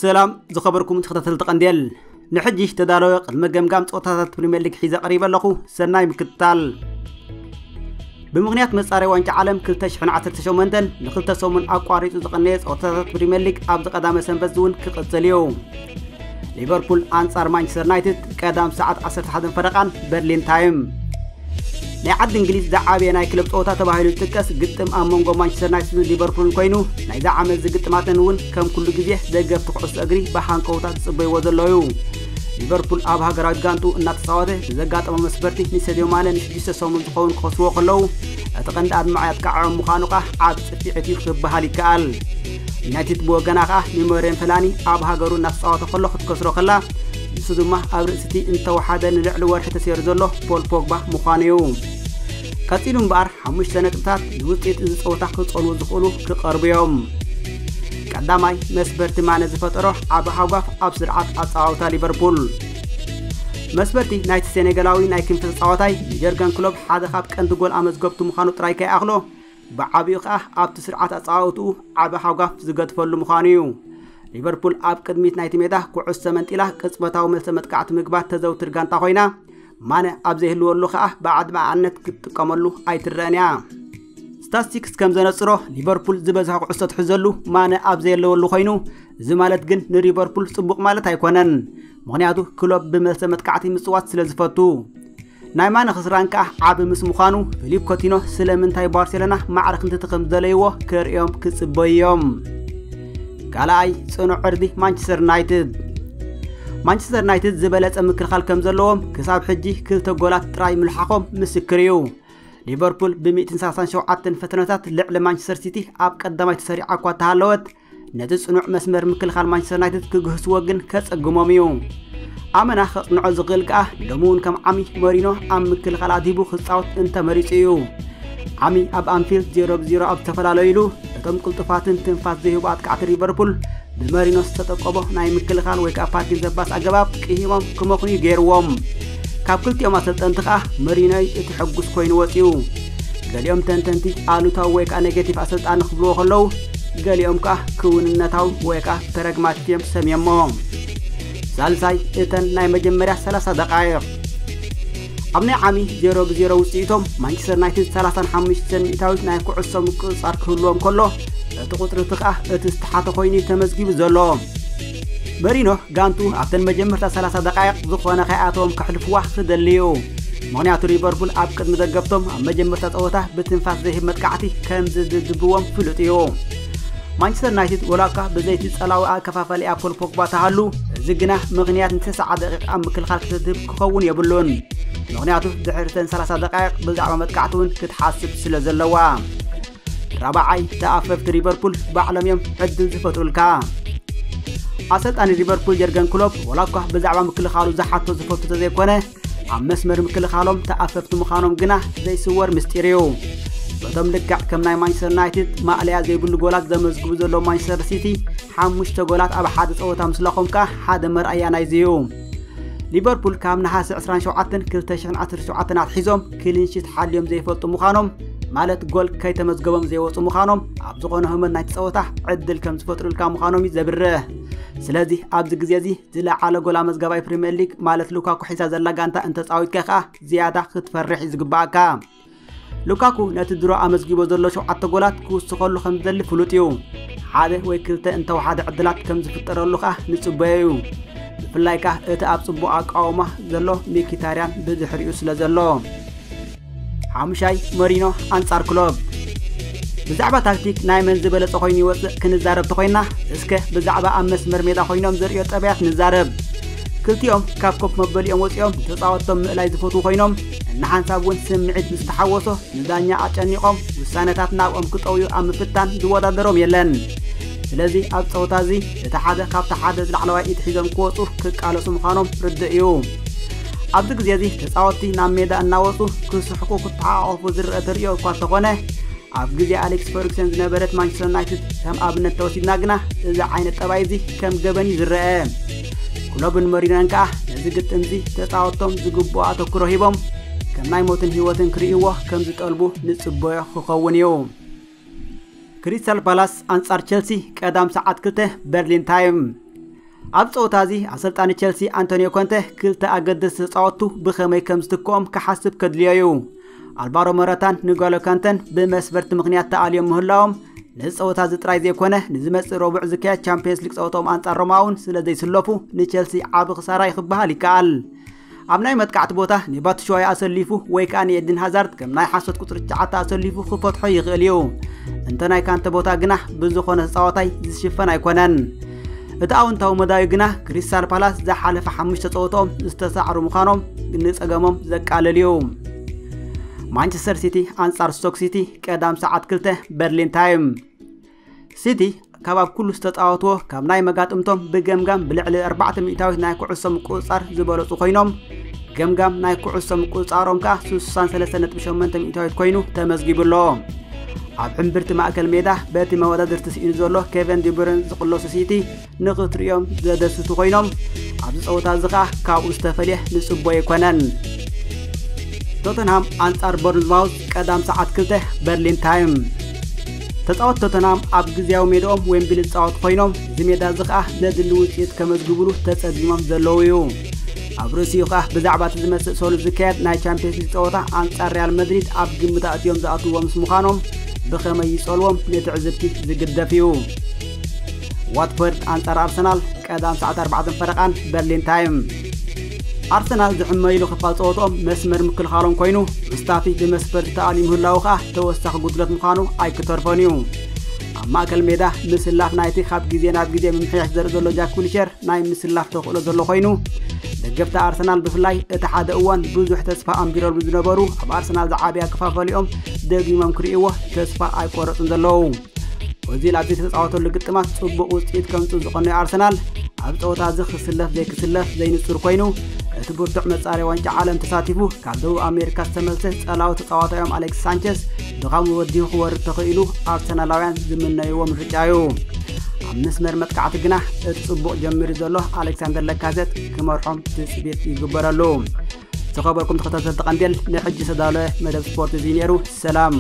ሰላም ዝኸበርኩም ተኸታተልቲ ቀንዴል፣ ንሕጂ ዝተዳለወ ቅድመ ገምጋም ጸወታታት ፕሪምየር ሊግ ሒዘ ቀሪበ ኣለኹ። ሰናይ ምክትታል። ብምኽንያት መጻረይ ዋንጫ ዓለም ክልተ ሽሕን ዓሰርተ ሸሞንተን ንኽልተ ሰሙን ኣቋሪጹ ዝቐነየ ጸወታታት ፕሪምየር ሊግ ኣብዚ ቀዳመ ሰንበት እውን ክቕጽል እዩ። ሊቨርፑል ኣንጻር ማንቸስተር ዩናይትድ ቀዳም ሰዓት ዓሰርተ ሓደን ፈረቓን በርሊን ታይም። ናይ ዓዲ እንግሊዝ ዝዓበየ ናይ ክለብ ጸወታ ተባሂሉ ዝጥቀስ ግጥም ኣብ መንጎ ማንቸስተር ዩናይትድን ሊቨርፑልን ኮይኑ፣ ናይዚ ዓመት ዝግጥማተን እውን ከም ኩሉ ግዜ ደገፍቲ ኩዕሶ እግሪ ብሃንቀውታ ዝጽበይዎ ዘለዉ እዩ። ሊቨርፑል ኣብ ሃገራዊት ጋንቱ እናተጻወተ ብዘጋጠሞ መስበርቲ ንሰድዮ ማነ ንሽዱሽተ ሰሙን ዝኸውን ክኸስዎ ከለዉ፣ እቲ ቀንዲ ኣድማዒ ኣጥቃዕዖም ምዃኑ ከኣ ዓብ ጽፊዒት እዩ ክበሃል ይከኣል። ዩናይትድ ብወገና ከኣ ንሞሬን ፈላኒ ኣብ ሃገሩ እናተጻወተ ከሎ ክትከስሮ ከላ፣ ንሱ ድማ ኣብ ርእሲ እቲ እንተወሓደ ንልዕሊ ወርሒ ተሰይሩ ዘሎ ፖል ፖግባ ምዃኑ እዩ። ቀጺሉ እምበኣር ሓሙሽተ ነጥብታት ንውጽኢት እዚ ጸወታ ክጸልዉ ዝኽእሉ ክቐርቡ እዮም። ቀዳማይ መስበርቲ ማነ ዝፈጠሮ ዓቢ ሃጓፍ ኣብ ስርዓት ኣጸዋውታ ሊቨርፑል። መስበርቲ ናይቲ ሴኔጋላዊ ናይ ክንፊ ተጻዋታይ ንጀርገን ክሎፕ ሓደ ካብ ቀንዲ ጎል ኣመዝገብቱ ምዃኑ ጥራይ ከይኣኽሎ፣ ብዓቢኡ ከኣ ኣብቲ ስርዓት ኣጸዋውትኡ ዓቢ ሃጓፍ ዝገድፈሉ ምዃኑ እዩ። ሊቨርፑል ኣብ ቅድሚት ናይቲ ሜዳ ኩዕሶ መንጢላ ቅጽበታዊ መልሰ መጥቃዕቲ ምግባር ተዘውትር ጋንታ ኮይና፣ ማነ ኣብ ዘይህልወሉ ከኣ ብኣድማዕነት ክትጥቀመሉ ኣይትረአን እያ። ስታስቲክስ ከም ዘነጽሮ፣ ሊቨርፑል ዝበዝሐ ኩዕሶ ትሕዘሉ ማነ ኣብ ዘየለወሉ ኮይኑ፣ እዚ ማለት ግን ንሊቨርፑል ጽቡቕ ማለት ኣይኮነን። ምኽንያቱ ክሎፕ ብመልሰ መጥቃዕቲ ምጽዋት ስለ ዝፈቱ። ናይ ማነ ክስራን ከኣ ዓቢ ምስ ምዃኑ፣ ፊሊፕ ኮቲኖ ስለምንታይ ባርሴሎና ማዕረ ክንድቲ ከም ዝደለይዎ ከርእዮም ክጽበዩ እዮም። ካልኣይ ጽኑዕ ዕርዲ ማንቸስተር ዩናይትድ። ማንቸስተር ዩናይትድ ዝበለጸ ምክልኻል ከም ዘለዎም ክሳብ ሕጂ ክልተ ጎላት ጥራይ ምልሓኾም ምስክር እዩ። ሊቨርፑል ብ ሚእትን ሰላሳን ሸውዓተን ፈተነታት ልዕሊ ማንቸስተር ሲቲ ኣብ ቀዳማይ ተሰሪዓ እኳ እንተሃለወት፣ ነቲ ጽኑዕ መስመር ምክልኻል ማንቸስተር ዩናይትድ ክግህስዎ ግን ከጸግሞም እዩ። ኣመና ከጽንዖ ዝኽእል ከኣ ሎሚ እውን ከም ዓሚ ሞሪኖ ኣብ ምክልኻል ኣድሂቡ ክጻወት እንተመሪጹ እዩ። ዓሚ ኣብ ኣንፊልድ ዜሮ ብ ዜሮ ኣብ ዝተፈላለዩሉ፣ እቶም ቅልጡፋትን ትንፋስ ዘይህቡ ኣጥቃዕቲ ሊቨርፑል ብመሪኖ ዝተጠቀቦ ናይ ምክልኻል ወይ ከኣ ፓርኪንሰን ፓስ ኣገባብ ቅሂሞም ክመኽኑ እዩ ገይርዎም። ካብ ክልቲኦም ኣሰልጠንቲ ከኣ መሪኖ እቲ ሕጉስ ኮይኑ ወጺኡ። ገሊኦም ተንተንቲ ኣሉታዊ ወይ ከኣ ኔጌቲቭ ኣሰልጣኒ ክብልዎ ከለዉ፣ ገሊኦም ከኣ ክውንነታዊ ወይ ከኣ ፕራግማቲክ እዮም ሰምዮሞ። ሳልሳይ እተን ናይ መጀመርያ ሰላሳ ደቃይቕ። ኣብ ናይ ዓሚ ዜሮ ብ ዜሮ ውጽኢቶም ማንቸስተር ዩናይትድ ሰላሳን ሓሙሽተን ሚእታዊት ናይ ኩዕሶ ምቁጽጻር ክህልዎም ከሎ፣ እቲ ቁጽሪ እቲ ከኣ እቲ ዝተሓተ ኮይኑ እዩ ተመዝጊቡ ዘሎ። መሪኖ ጋንቱ ኣብተን መጀመርታ ሰላሳ ደቃይቕ ዝኾነ ከይኣተዎም ከሕልፍዋ ክደሊ እዩ። ምኽንያቱ ሊቨርፑል ኣብ ቅድሚ ደገፍቶም ኣብ መጀመርታ ጸወታ ብትንፋስ ዘይህብ መጥቃዕቲ ከም ዝድብዎም ፍሉጥ እዩ። ማንቸስተር ዩናይትድ ወላ እኳ ብዘይቲ ጸላዊ ኣከፋፋሊ ኣብ ፖል ፖግባ ተሃሉ፣ እዚ ግና ምኽንያት ንተስዓ ደቂቕ ኣብ ምክልኻል ክትድብ ክኸውን የብሉን። ምኽንያቱ ድሕሪ እተን ሰላሳ ደቃይቕ ብዛዕባ መጥቃዕቲ እውን ክትሓስብ ስለ ዘለዋ። ራብዓይ ተኣፈፍቲ ሊቨርፑል ባዕሎም እዮም ዕድል ዝፈጥሩልካ። ኣሰልጣኒ ሊቨርፑል ጀርገን ክሎፕ ወላ እኳ ብዛዕባ ምክልኻሉ ዝሓቶ ዝፈቱ ተዘይኮነ፣ ኣብ መስመር ምክልኻሎም ተኣፈፍቲ ምዃኖም ግና ዘይስወር ምስጢር እዩ። በቶም ልክዕ ከም ናይ ማንቸስተር ዩናይትድ ማእለያ ዘይብሉ ጎላት ዘመዝግቡ ዘለዉ ማንቸስተር ሲቲ ሓሙሽተ ጎላት ኣብ ሓደ ጸወታ ምስላኾም ከኣ ሓደ መርኣያ ናይዚ እዩ። ሊቨርፑል ካብ ነሓሰ ዕስራን ሸውዓተን ክልተ ሽሕን ዓሰርተ ሸውዓተን ኣትሒዞም ክሊንሺት ሓልዮም ዘይፈልጡ ምዃኖም፣ ማለት ጎል ከይተመዝገቦም ዘይወጹ ምዃኖም፣ ኣብ ዝኾነ ህሞት ናይቲ ጸወታ ዕድል ከም ዝፈጥሩልካ ምዃኖም እዩ ዘብርህ። ስለዚ ኣብዚ ግዜ እዚ ዝለዓለ ጎል ኣመዝጋባይ ፕሪምየር ሊግ ማለት ሉካኩ ሒዛ ዘላ ጋንታ እንተጻዊትካ ከኣ ዝያዳ ክትፈርሕ እዩ ዝግባኣካ። ሉካኩ ነቲ ድሮ ኣመዝጊቦ ዘሎ ሸውዓተ ጎላት ክውስኸሉ ከም ዝደሊ ፍሉጥ እዩ። ሓደ ወይ ክልተ እንተወሓደ ዕድላት ከም ዝፍጠረሉ ከኣ ንጽበዮ እዩ። ብፍላይ ከኣ እቲ ኣብ ጽቡቕ ኣቃውማ ዘሎ ሚኪታርያን ብድሕሪኡ ስለ ዘሎ። ሓሙሻይ፣ መሪኖ ኣንጻር ክሎፕ። ብዛዕባ ታክቲክ ናይ መን ዝበለጸ ኮይኑ ይወጽእ ክንዛረብ ተኾይና፣ እስከ ብዛዕባ ኣብ መስመር ሜዳ ኮይኖም ዘርእዮ ጠባያት ንዛረብ። ክልቲኦም ካብ ኮፍ መበሊኦም ወጺኦም ተጻወትቶም ምእላይ ዝፈትዉ ኮይኖም፣ እንሓንሳብ እውን ስምዒት ምስ ተሓወሶ ንዳኛ ኣጨኒቖም ውሳነታት ናብኦም ክጠውዩ ኣብ ምፍታን ዝወዳደሮም የለን። ስለዚ ኣብ ጸወታ እዚ እቲ ሓደ ካብቲ ሓደ ዝላዕለዋይ ኢድ ሒዞም ክወጹ ክቃለሱ ምዃኖም ርዱእ እዩ። ኣብዚ ግዜ እዚ ተጻወትቲ ናብ ሜዳ እናወጹ ክስሕቁ ክተሓቋቖፉ ዝረአ ተርእዮ እኳ እንተኾነ፣ ኣብ ግዜ ኣሌክስ ፈርጉሰን ዝነበረት ማንቸስተር ዩናይትድ ከም ኣብነት ተወሲድና ግና፣ እዚ ዓይነት ጠባይ እዚ ከም ገበን እዩ ዝረአ። ክሎብን መሪኖን ከኣ ነዚ ግጥም እዚ ተጻወትቶም ዝግብኦ ኣተኩሮ ሂቦም ከም ናይ ሞትን ህይወትን ክርእይዎ ከም ዝጠልቡ ንጽበዮ ክኸውን እዩ። ክሪስታል ፓላስ ኣንጻር ቸልሲ ቀዳም ሰዓት ክልተ በርሊን ታይም። ኣብ ፀወታ እዚ ኣሰልጣኒ ቸልሲ ኣንቶኒዮ ኮንተ ክልተ ኣገደስቲ ተፃወቱ ብኸመይ ከም ዝትክኦም ክሓስብ ከድልዮ እዩ። ኣልቫሮ ሞረታን ንጎሎ ካንተን ብመስበርቲ ምኽንያት ተኣልዮም ምህላዎም ንፀወታ እዚ ጥራይ ዘይኮነ ንዝመፅእ ረቡዕ ዝካየድ ቻምፒየንስ ሊግ ፀወታኦም ኣንፃር ሮማ እውን ስለ ዘይስለፉ ንቸልሲ ዓቢ ክሳራ ይክበሃል ይከኣል። ኣብ ናይ መጥቃዕቲ ቦታ ንባትሽዋይ ኣሰሊፉ ወይ ከዓ ንኤድን ሃዛርድ ከም ናይ ሓሶት ቁፅሪ ትሽዓተ ኣሰሊፉ ክፈትሖ ይኽእል እዩ። እንተ ናይ ካንተ ቦታ ግና ብዝኾነ ተፃዋታይ ዝሽፈን ኣይኮነን። እቲ ኣውንታዊ መዳዩ ግና ክሪስታል ፓላስ ዝሓለፈ ሓሙሽተ ፀወታኦም ዝተሳዕሩ ምዃኖም ንፀገሞም ዘቃልል እዩ። ማንቸስተር ሲቲ ኣንፃር ስቶክ ሲቲ ቀዳም ሰዓት ክልተ በርሊን ታይም። ሲቲ ካብ ኣብ ኩሉ ዝተፃወትዎ ካብ ናይ መጋጥምቶም ብገምጋም ብልዕሊ ኣርባዕተ ሚእታዊት ናይ ኩዕሶ ምቁፅፃር ዝበለፁ ኮይኖም ገምጋም ናይ ኩዕሶ ምቁፅፃሮም ከዓ ስሳን ሰለስተ ነጥቢ ሸሞንተ ሚእታዊት ኮይኑ ተመዝጊቡ ኣሎ። ኣብ ሕምብርቲ ማእከል ሜዳ በቲ መወዳድርቲ ስኢኑ ዘሎ ኬቨን ዲብረን ዝቕለሱ ሲቲ ንኽትሪኦም ዘደስቱ ኮይኖም ኣብዚ ፀወታ እዚ ከዓ ካብኡ ዝተፈልየ ንፅቦ ኣይኮነን። ቶተንሃም ኣንፃር ቦርንማውዝ ቀዳም ሰዓት ክልተ በርሊን ታይም። ተፃወት ቶተንሃም ኣብ ግዜያዊ ሜዳኦም ዌምብሊ ዝፃወቱ ኮይኖም እዚ ሜዳ እዚ ከዓ ዘድሊ ውፅኢት ከመዝግብሉ ተፀጊሞም ዘለዉ እዩ። ኣብ ርእሲኡ ከዓ ብዛዕባ እቲ ዝመፅእ ሰሉስ ዝካየድ ናይ ቻምፒየንስ ሊግ ፀወታ ኣንፃር ሪያል መድሪድ ኣብ ግምት ኣእትዮም ዝኣትዎም ምስ ምዃኖም ብኸመይ ይፀልዎም ንትዕዝብቲ ዝግደፍ እዩ። ዋትፎርድ ኣንፃር ኣርሰናል ቀዳም ሰዓት ኣርባዕተ ፈረቓን በርሊን ታይም። ኣርሰናል ዝሕመይሉ ክፋል ፀወትኦም መስመር ምክልኻሎም ኮይኑ ምስታፊ ብመስፈርቲ ተኣልዩ ምህላዉ ከዓ ተወሳኺ ጉድለት ምዃኑ ኣይክተርፎን እዩ። ኣብ ማእከል ሜዳ ምስላፍ ናይቲ ካብ ግዜ ናብ ግዜ ምምሕያሽ ዘርኢ ዘሎ ጃክ ዊልሸር ናይ ምስላፍ ተኽእሎ ዘሎ ኮይኑ ደገፍቲ ኣርሰናል ብፍላይ እቲ ሓደ እዋን ብዙሕ ተስፋ ኣንቢሮም ዝነበሩ ኣብ ኣርሰናል ዝዓብያ ክፋፈሊኦም ደጊሞም ክርእይዎ ተስፋ ኣይቆረፁን ዘለዉ። ኦዚል ኣብ ዝተፃወተሉ ግጥማት ፅቡቕ ውፅኢት ከምፅእ ዝቐነዩ ኣርሰናል ኣብ ፀወታ እዚ ክስለፍ ዘይክስለፍ ዘይንፁር ኮይኑ እቲ ብርቱዕ መፃረይ ዋንጫ ዓለም ተሳቲፉ ካብ ደቡብ ኣሜሪካ ዝተመልሰ ፀላዊ ተፃዋታዮም ኣሌክስ ሳንቸስ ድኻሙ ወዲሁ ክወርድ ተኽኢሉ ኣርሰናላውያን ዝምነይዎ ምርጫ እዩ። ኣብ መስመር መጥቃዕቲ ግና እቲ ፅቡቕ ጀሚሩ ዘሎ ኣሌክሳንደር ለካዘት ክመርሖም ትፅቢት ይግበረሉ። ዝኸበርኩም ተኸታተልቲ ቀንዴል ንሕጂ ዝተዳለወ መደብ ስፖርት እዚ ነይሩ። ሰላም።